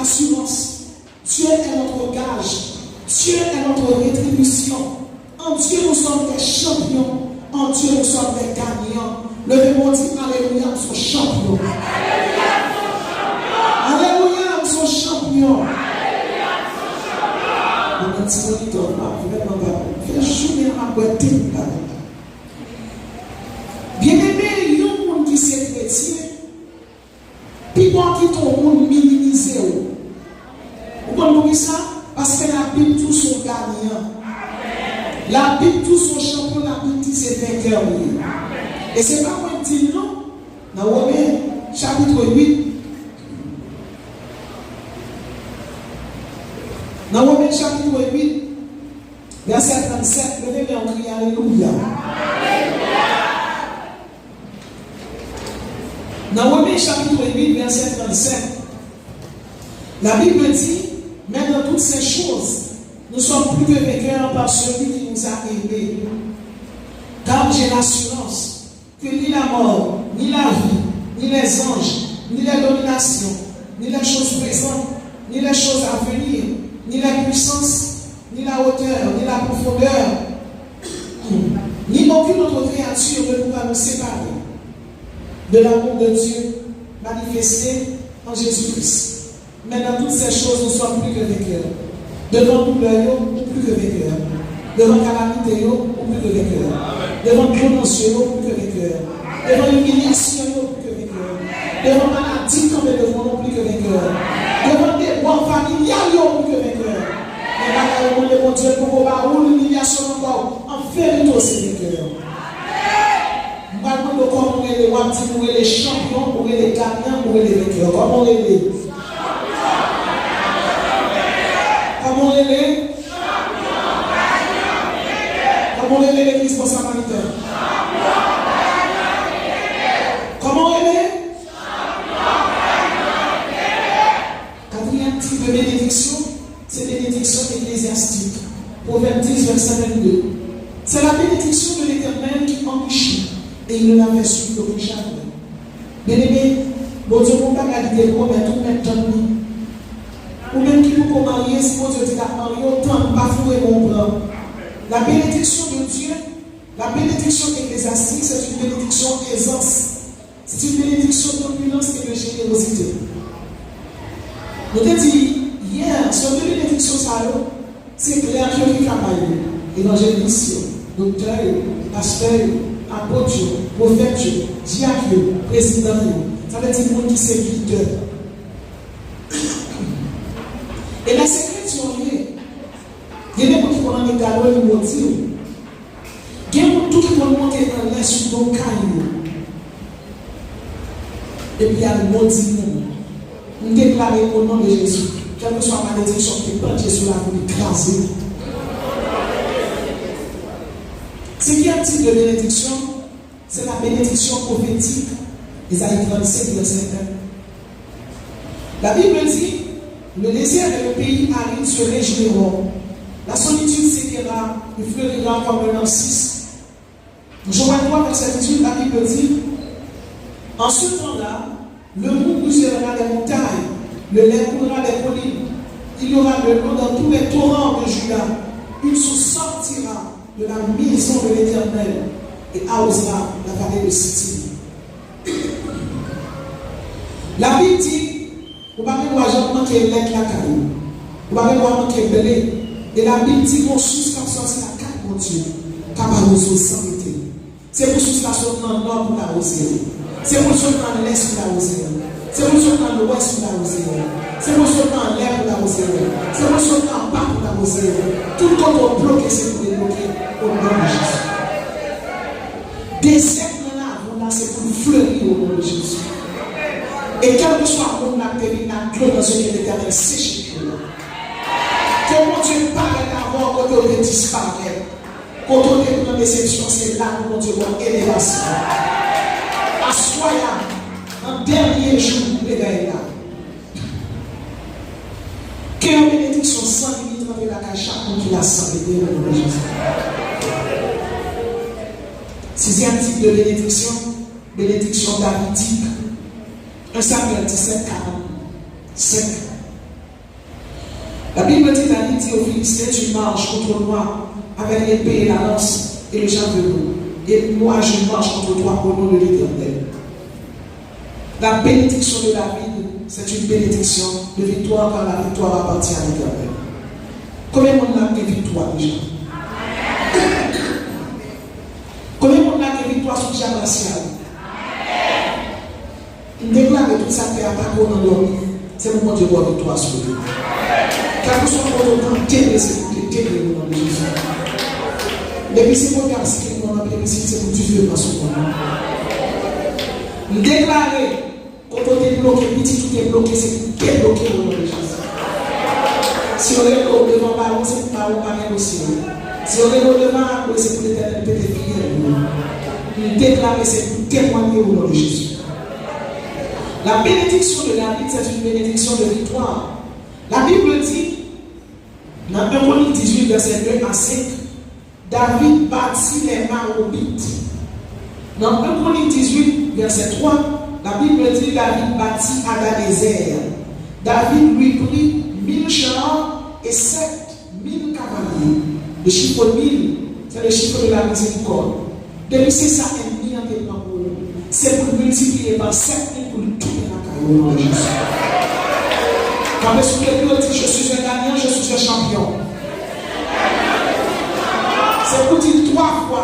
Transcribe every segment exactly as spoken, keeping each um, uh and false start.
assurance. Dieu est notre gage. Dieu est notre rétribution. En Dieu, nous sommes des champions. En Dieu, nous sommes des gagnants. Leve men w di, alelouya, m se yon chanpyon. Alelouya, m se yon chanpyon. Mwen, ti monitè, m pa vrèman pa fè jounen an, m ap bwè te m pa. Byeneme, yon moun ki se kretyen, pi bon kite yon moun minimize w. Ou konn poukisa? Paske Labib di w se yon ganyan. Labib di w se yon chanpyon, Labib di se venkè w ye. E se pa mwen k di l non. Nan Women, chapit uit. Nan Women, chapit uit, vèsè trannsèt, leve men w, kriye alelouya. Nan Women chapit uit, vèsè trannsèt, Labib di, mais dans toutes ces choses, nous sommes plus que vainqueurs par celui qui nous a aimés. Car j'ai l'assurance que ni la mort, ni la vie, ni les anges, ni les dominations, ni les choses présentes, ni les choses à venir, ni les puissances, ni la hauteur, ni la profondeur, ni aucune autre créature ne pourra nous séparer de l'amour de Dieu manifesté en Jésus-Christ. Mais dans toutes ces choses, nous sommes plus que vainqueurs. Devan doulè yo, ou plus que vainqueur. Devan kalamite yo, ou plus que vainqueur. Devan dlo nan zye yo, ou plus que vainqueur. Devan imilyasyon yo, ou plus que vainqueur. Devan maladi k kanpe devan w, ou plus que vainqueur. Devan debwa familyal yo, ou plus que vainqueur. Men bagay yo, mande Bondye l poko ba ou imilyasyon nan kò w. An verite, w se vainqueur. M pral mande w kòman w rele, w ap di m ou rele chanpyon, ou rele ganyan, ou rele venkè. Kòman w rele? Kòman w rele? Kòman w rele legliz Bon Samariten? Kòman w rele? Katriyèm tip de benediksyon, se benediksyon eklezyastik. Pwovèb dis, vèsè vennde. C'est la bénédiction de l'Éternel qui enrichit, et il ne la fait subir d'aucun chagrin. Byeneme, Bondye gon bagay li te pwomèt ou, mèt tann li. Ou menm ki poko marye, si Bondye di l ap marye w, tann, pa foure men w pran. La bénédiction de Dieu, la bénédiction ecclésiastique, c'est une bénédiction aisance. C'est une bénédiction d'opulence et de générosité. Nou te di yè, se de benediksyon sa yo, se klèk yo ki ka bay yo. Evanjelis yo, doktè yo, pastè yo, apot yo, pwofèt yo, dyak yo, prezidan yo. Sa vle di moun ki se lidè. E lè se kretyen w ye, gen de moun ki konn annik gade w, li modi w. Gen moun tou ki konn monte anlè sou do kay yo. Epi y al modi moun. M deklare o non de Jezi, kèlkeswa malediksyon ki plante sou lavi w, li kraze. Senkyèm tip de benediksyon, c'est la bénédiction prophétique. Ezayi trannsenk, vèsè en. La Bible dit, le désert et le pays aride se réjouiront. La solitude s'éteignra et fleurira comme un narcisse. Joël trois, verset dix-huit, la Bible dit, en ce temps-là, le mou ruissellera des montagnes, le lait coulera des collines. Il y aura de l'eau dans tous les torrents de Juda. Une source sortira de la maison de l'Éternel et arrosera la vallée de Sittim. Labib di, ou pa gen dwa janm manke lèt lakay ou. Ou pa gen dwa manke ble. E Labib di, gon sous k ap sòti lakay Bondye, k ap awoze w san rete. Se pou sous la sot nan nò pou l awoze w. Se pou l sot nan lès pou l awoze w. Se pou l sot nan lwès pou l awoze w. Se pou l sot nan lè pou l awoze w. Se pou l sot nan pa pou l awoze w. Tout kote w bloke, se pou debloke, o non de Jezi. Dezè k nan lavi w la, se pou l fleri, o non de Jezi. E kèlkeswa moun la k te vin ak dlo nan zye, ke Letènèl seche pye w. Ke Bondye parèt avè w kote w te disparèt. Kote w te pran desepsyon, se la pou Bondye ba w elevasyon. Aswè a, nan dènye jou revèy la, ke yon benediksyon san limit rantre lakay chak moun ki la san rete, o non de Jezi. Sizyèm tip de benediksyon, benediksyon davidik. En Samyèl disèt, karannsenk. La Bible dit, David dit aux Philistins, tu marches contre moi avec l'épée et la lance et le javelot, et moi je marche contre toi au nom de l'Éternel. La bénédiction de David, c'est une bénédiction de victoire, car la victoire appartient à l'Éternel. Konbyen moun la gen viktwa deja? Konbyen moun la gen viktwa sou djab rasyal? M deklare tout sa k te atake w nan dòmi, se pou Bondye ba w viktwa sou yo. Kèlkeswa kote w tante, se pou te degle o non de Jezi. Depi se kote ap siye nan pye misil, se pou dife pase w nan. M deklare, kote w te bloke, pitit ou te bloke, se pou debloke o non de Jezi. Si yo rele w devan balon, se pou balon pa gen dosye w. Si yo rele w devan akò, se pou Letènèl pete fiyèl yo. M deklare se pou temwanye o non de Jezi. La bénédiction de David, c'est une bénédiction de victoire. La Bible dit, dans un Chroniques dix-huit, versets deux à cinq, David bâtit les Marobites. Dans un Chroniques dix-huit, verset trois, la Bible dit, David bâtit Hadadezer. David lui prit mille chars et sept mille cavaliers. Le chiffre mille, c'est le chiffre de la miséricorde. Depi se sa ènmi an te pran pou ou, se pou l miltipliye pa sèt mil pou l tounen lakay ou, o non de Jezi. Kanpe sou pye w, di, je suis un gagnant, je suis un champion. Se pou di twa fwa.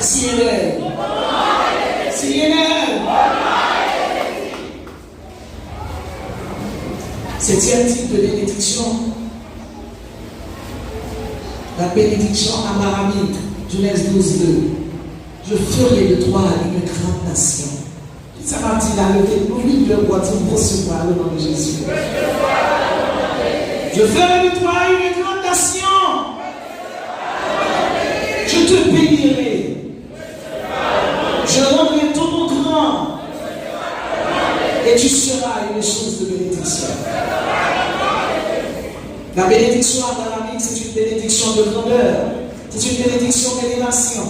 Siye lè. Siye lè. Septième type de bénédiction, la bénédiction abrahamique, Genèse douze deux. Je ferai de toi une grande nation. Kisa m ap di la, leve nou vin lè pou di, m resevwa o non de Jezi. Je ferai de toi une grande nation. Je te bénirai. Je rendrai ton nom grand. Et tu seras une source de bénédiction. La bénédiction abrahamique, c'est une bénédiction de grandeur. C'est une bénédiction d'élévation.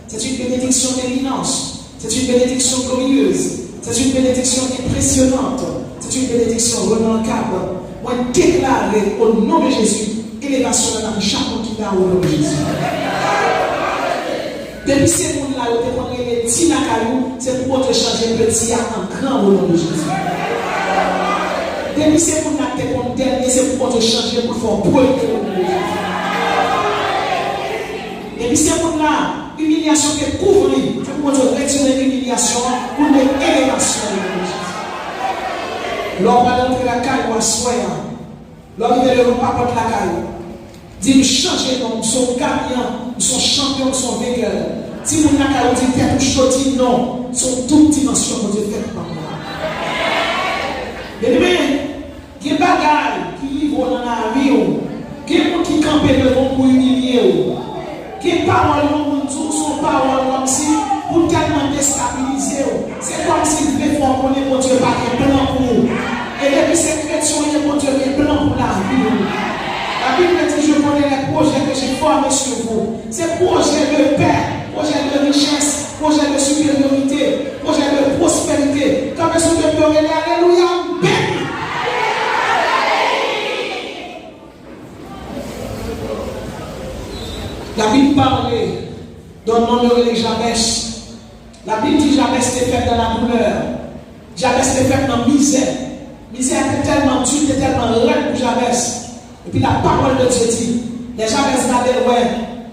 C'est une bénédiction d'éminence. C'est une bénédiction glorieuse. C'est une bénédiction impressionnante. C'est une bénédiction remarquable. Mwen deklare o non de Jezi, elevasyon nan lavi chak moun ki la o non de Jezi. Depi se moun la yo te konn rele ti lakay ou, se pou Bondye chanje peti a an gran o non de Jezi. Depi se moun la te konn dènye, se pou Bondye chanje pou l fè w premye o non de Jezi. Depi se moun la, imilyasyon te kouvri, se pou Bondye retire imilyasyon an, pou l met elevasyon o non de Jezi. Lè w pral rantre lakay ou aswè a, lè w rive devan papòt lakay ou, di, m chanje non, m se yon ganyan, m se yon chanpyon, m se yon venkè. Timoun lakay ou di, tèt ou cho, di, non, se yon doub dimansyon Bondye fè pou mwen. Byeneme, gen bagay ki rive w nan lavi w. Gen moun ki kanpe devan w pou imilye w. Gen pawòl yon moun di w, se yon pawòl kòmsi pou tèlman destabilize w. Se kòmsi l vle fè w konnen Bondye pa gen plan pou ou. E depi se kretyen w ye, Bondye gen plan pou lavi w. Labib di, je connais les projets que j'ai formés sur vous. Se pwojè de pè, pwojè de richès, pwojè de siperyorite, pwojè de pwospèrite. Kanpe sou pye w, rele, alelouya, m beni. Labib pale de yon nonm yo rele Jabès. Labib di Jabès te fèt dans la douleur. Jabès te fèt nan mizè. Mizè a te tèlman di, te tèlman rèd pou Jabès. Epi la parole de Dieu dit, lè Jabès gade l wè,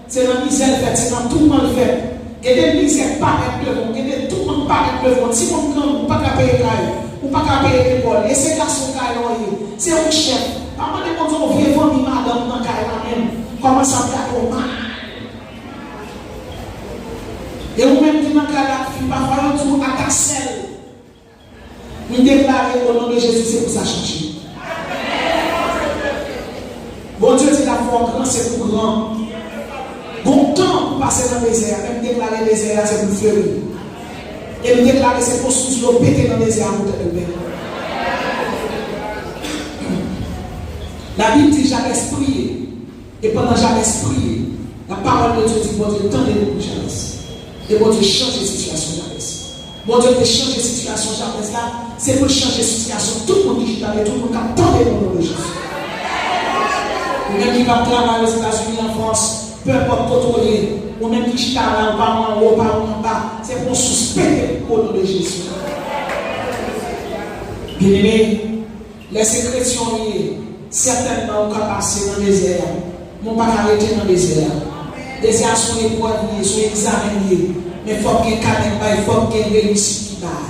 se nan mizè l fèt, se nan touman l fèt. Gen de mizè k parèt devan w, gen de touman k parèt devan w. Timoun grandi, ou pa ka peye kay, ou pa ka peye lekòl, e se gason kay la w ye, se ou k chèf. Pa mande Bondye yon vye fanmi madanm nan kay la menm, kòmanse ap gade w mal. E ou menm ki nan kay la ak fi, pafwa yo di w atak sèl. M deklare o non de Jezi, se pou sa chanje. Bondye di l ap fè w gran, se pou gran. Gon tan pou pase nan dezè a, men m deklare dezè a se pou fleuri. E m deklare se pou sous yo pete nan dezè a pou tèt ou bèl. Labib di Jabès priye. E pandan Jabès priye, la parole de Dieu di Bondye tande demann Jabès. E Bondye chanje sitiyasyon Jabès. Bondye te chanje sitiyasyon Jabès la, se pou l chanje sitiyasyon tout moun ki chita la, tout moun k ap tande nou, o non de Jezi. Ou menm ki p ap travay Ozetazini, an Frans, penenpòt kote w ye, ou menm ki chita la, ou pa anwo, ou pa anba, se pou w sispann, o non de Jezi. Byeneme, lè se kretyen w ye, sètènman ou ka pase nan dezè a, men w pa ka rete nan dezè a. Dezè a se yon eprèv li ye, se yon egzamen li ye, men fòk gen kanèk bay, fòk gen reyisit ki bay.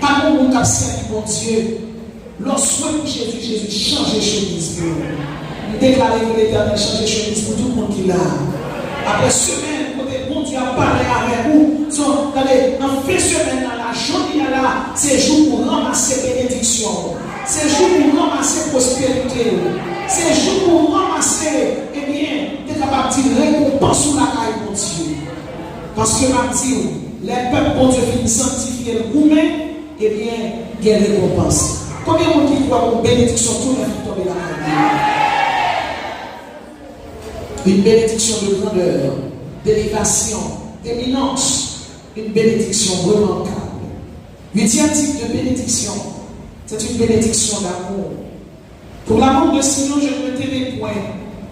Pa gen moun k ap sèvi Bondye, lè w swe pou Jezi, Jezi chanje chemiz pou ou. M deklare ke Letènèl chanje chemiz pou tout moun ki la. Apre semèn kote Bondye ap pale avèk ou, se yon, tande, nan fen semèn nan la, jodi a la, se jou pou ranmase benediksyon ou. Se jou pou ranmase pwosperite ou. Se jou pou ranmase, ebyen, te kapab di rekonpans ou lakay Bondye. Paske m ap di w, lè pèp Bondye fin sanktifye l goumen, ebyen, gen rekonpans. Konbyen moun ki kwè yon benediksyon tou nèf ki tonbe lakay li? Une bénédiction de grandeur, d'élévation, d'éminence, une bénédiction remarquable. Huitième type de bénédiction, c'est une bénédiction d'amour. Pour l'amour de Sion, je ne me tairai point.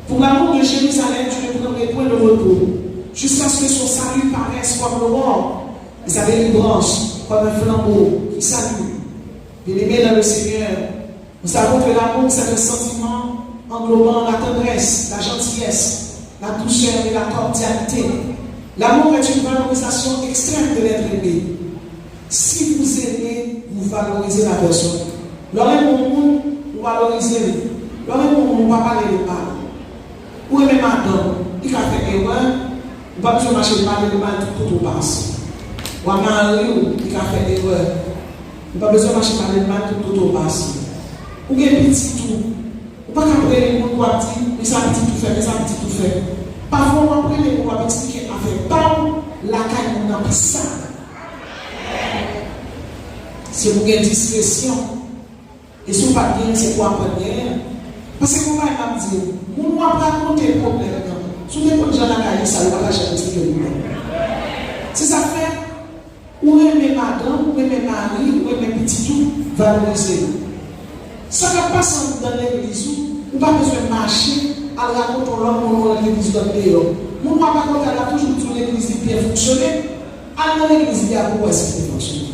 Pour l'amour de Jérusalem, je ne prendrai point de repos, jusqu'à ce que son salut paraisse comme l'aurore, et sa délivrance comme un flambeau qui s'allume. Bien-aimés dans le Seigneur, nous savons que l'amour, c'est un sentiment englobant la tendresse, la gentillesse, la douceur et la cordialité. L'amour est une valorisation extrême de l'être aimé. Si vous aimez, vous valorisez la personne. Lè w renmen yon moun, ou valorize l. Lè w renmen yon moun, ou pa pale l mal. Ou renmen madanm ou, li ka fè erè, ou pa bezwen mache pale l mal tout kote w pase. Ou a mari w, li ka fè erè, ou pa bezwen mache pale l mal tout kote w pase. Ou gen pitit ou, ou pa ka rele moun pou ap di, men sa pitit ou fè, men sa pitit ou fè. Pafwa w ap rele moun, w ap eksplike afè pa w lakay moun nan pi sa. Se pou gen diskresyon. E si w pa t genyen, se pou w aprann genyen. Paske yon bagay m ap di w, moun w ap rakonte pwoblèm nan, si w te konn jan lakay li sa, yo pa ta janm eksplike l ou menm. Se sa k fè, ou renmen madanm, ou renmen mari, ou renmen pitit ou, valorize yo. Sa k ap pase anndan legliz ou, ou pa bezwen mache al rakonte yon lòt moun ou rele legliz lòt deyò. Moun w ap rakonte a, l ap toujou di w legliz li byen fonksyone, al nan legliz li a pou w wè si l te fonksyone.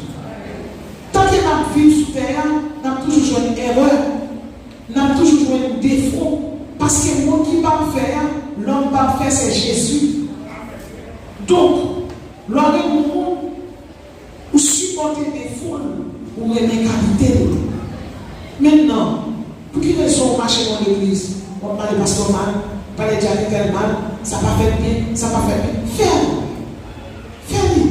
Tanke n ap viv sou tè a, n ap toujou jwenn erè, n ap toujou jwenn defo, paske moun ki p ap fè a, lòm p ap fè, se Jezi. Donk, lè w renmen yon moun, ou sipòte defo l, ou renmen kalite l. Mentnan, pou ki rezon w mache nan legliz, w ap pale pastè w mal, pale dyak entèl mal, sa pa fèt byen, sa pa fèt byen? Fè l! Fè li!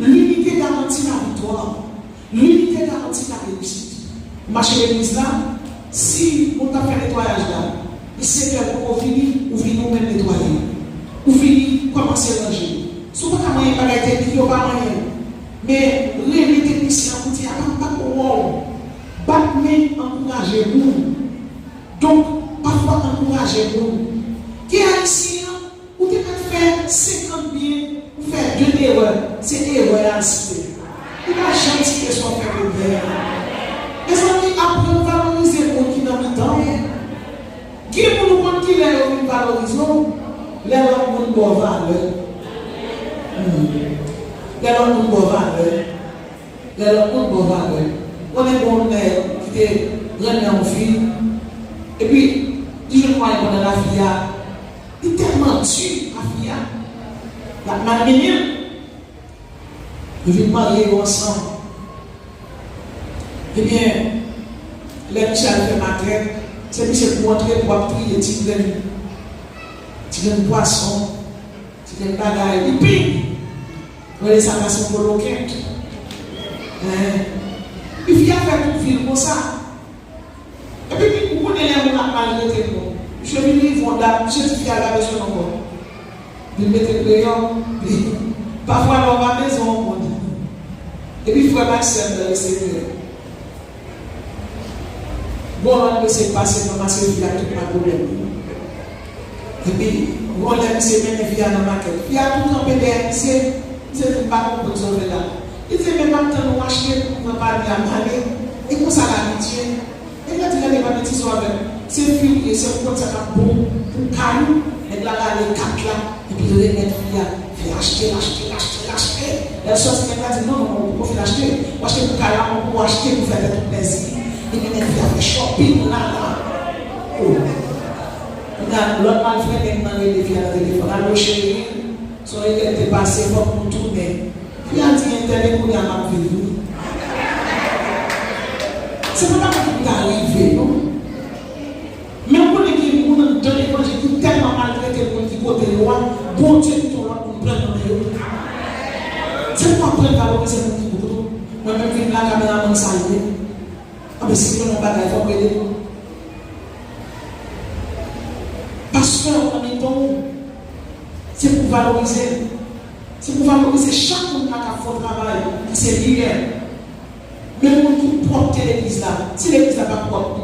Linite garanti laviktwa. Linite garanti lareyisit. Ou mache legliz la, si moun k ap fè netwayaj la, li sèt è poko vini, ou vini ou menm netwaye. Ou vini kòmanse ranje. Si w pa ka manyen bagay teknik yo, pa manyen. Men rele teknisyen an pou di, "A pa m pa ko wè w." Bat men ankouraje moun. Donk, pafwa ankouraje moun. Gen Ayisyen an, ou te mèt fè senkant byen, ou fè de erè, se erè a l site. Li pa janm site sa w fè pou byen. Mezanmi, aprann valorize moun ki nan mitan w. Gen moun ou konn kilè yo vin valorize w, lè lòt moun ba w valè. Hmm. Lè lòt moun ba w valè. Lè lòt moun ba w valè. Konnen gen yon nèg ki te renmen yon fi, epi li jwenn mwayen pandan lavi a, li tèlman di a fi a, l ap malmennen l. Yo vin marye yo ansanm. Ebyen, lè misye al fè makèt, se misye pou antre pou ap triye ti grenn, ti grenn pwason, ti grenn bagay, li ping! Rele sa pase yon kolokent. Hein? Epi fi a fè tout vi l konsa. Epi, ou konnen lè moun ap maltrete l, bon. Misye vin rive yon dat, misye di fi a l pa bezwen l ankò. Vin mete l deyò, li, pafwa lè w pa bezwen yon moun. Epi frè m ak sè m nan Lesenyè, gon lòt mesye k pase ranmase fi a tout pwoblèm li. Epi, gon lè misye mennen fi a nan makèt. Fi a tou kanpe dèyè misye, Misye di, "M pa konprann sa w fè la." Li di, "Ebyen, m ap tann ou achte pou mwen pale a, m ale." E konsa l abitye. Nèg la di, "Gade, pa mete zo avè m. Se fi w ye, se ou konn sa k ap bon pou kay ou." Nèg la rale kat la, epi l remèt fi a. Fi a achte, l achte, l achte, l achte. Lè l sòti, nèg la di, "Non, non, non, ou poko fin achte. Ou achte pou kay la, ou poko achte pou fè tèt ou plèzi." Li remèt fi a fè shopping la, la. Oh. Kounye a, lòt malfrè nèg nan rele fi a nan telefòn. "Alo, cheri, se yon erè te pase, fòk nou tounen." Fi a di, "Entèl, e kounye a m ap viv, wi." Se pa bagay ki pou ta rive, non. Men ou konnen gen moun anndan levanjil ki tèlman maltrete moun ki kote yo a, Bondye kite yon lòt moun pran nan men yo. Se pou w aprann valorize moun ki kote w. Mwen menm vin la, kameramann salye. Anben, si gen yon bagay, fò m rele. Pastè w nan mitan w, se pou valorize l. Se pou valorize chak moun la k ap fè yon travay, ki se lidè. Men moun ki pwòpte legliz la, si legliz la pa pwòp,